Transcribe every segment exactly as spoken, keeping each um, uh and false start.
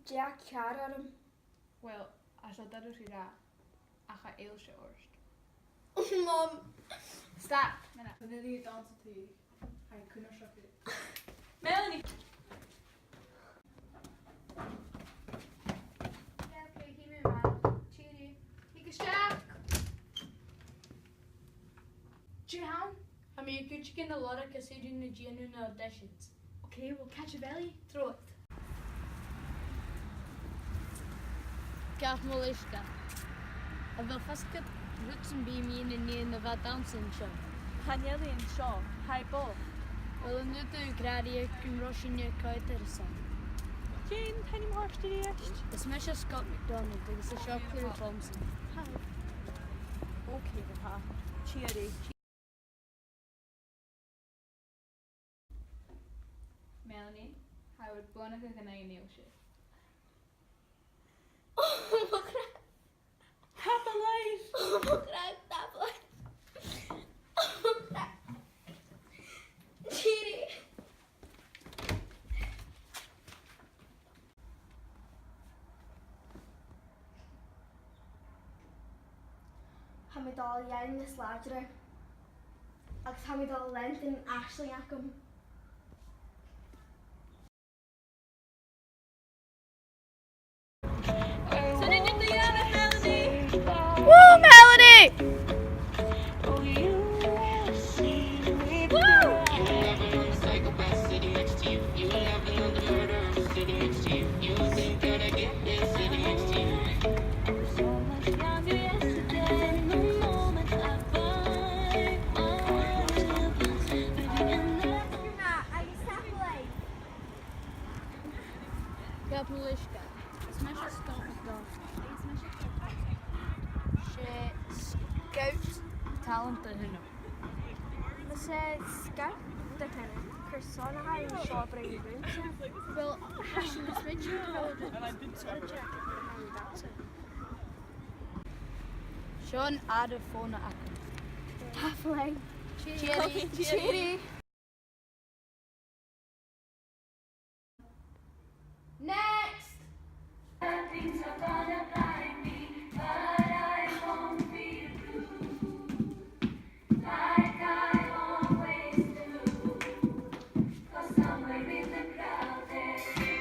Dè tha ceàrr orm? Well, tha seo dona ri ràdh, ach tha ailse ort. Mum! Stop! Mionaideach. An uair a dh'fhàsas tu, tha cunnart seo. Melanie! Tìoraidh. Dè th' ann? Tha mi a' cuideachadh na lorg as urrainn na dèanamh na auditions. Okay, well, càit a bheil i? Trobhad. Gabh mo leisgeul. A bheil fhios agad rud sam bith mu dheidhinn na bha a' dannsa an seo? Chan eil i an seo, tha i bochd. Well, an urrainn dhut a ràdh gun robh sinn a' coimhead air a son? Jane, tha mi a' coimhead air a son. Is mise Scott McDonald agus is seo Claire Thompson. Hi. Okay, tha. Tìoraidh. Melanie, tha thu air buannachd an aon ailse. Oh, mo chreach. Tapadh leibh! Oh, mo chreach, tapadh leibh! Oh, mo chreach. Tìoraidh. Tha mi a' dol a dhèanamh nas làidire, agus tha mi a' dol a leantainn an aisling agam. Woo, Melanie! Gabh mo leisgeul. Is mise Scott McDonald. Is mise Scott McDonald. 'S e sgout tàlanta a th' annam. Mas e sgout a th' annad, carson a tha thu an seo a' bruidhinn riumsa? Well, tha sinn a' smaoineachadh gu bheil thu an seo a' dannsa. Seo an aire fònadh agam. Tapadh leibh. Tìoraidh. Tìoraidh. Next! Things are gonna blind me, but I won't be blue, like I always do, 'cause somewhere in the crowd there's you.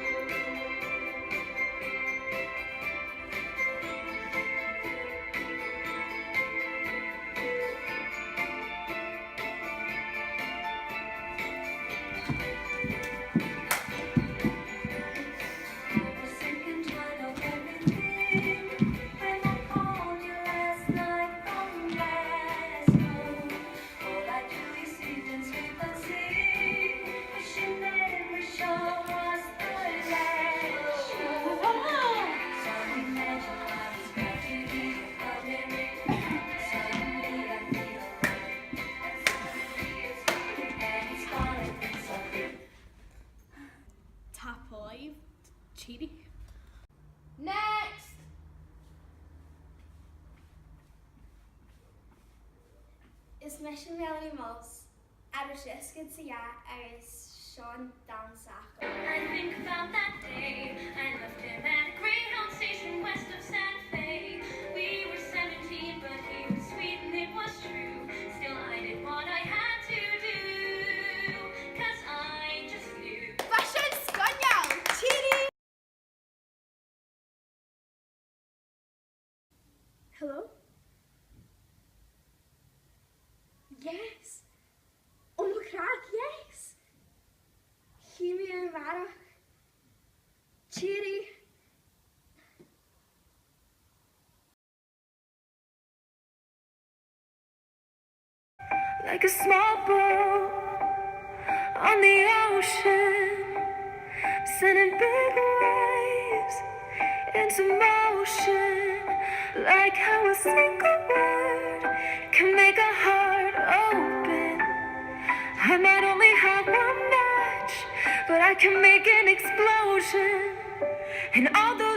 Tapadh leibh, tìoraidh. Next! Is mise Melanie Moss, aire seasgad 's a dhà, agus seo an dannsa agam. I think about that day I left him at a Greyhound station west of Santa Fe. We were seventeen, but he was sweet and it was true. Still, I did what I had to do, 'cause I just knew. Bha sin sgoinneil! Tìoraidh! Hello? Yes! Oh, mo chreach, yes! Chì mi thu a-màireach. Tìoraidh! Like a small boat on the ocean, sending big waves into motion. Like how a single word can make a heart open. I might only have one match, but I can make an explosion. And all those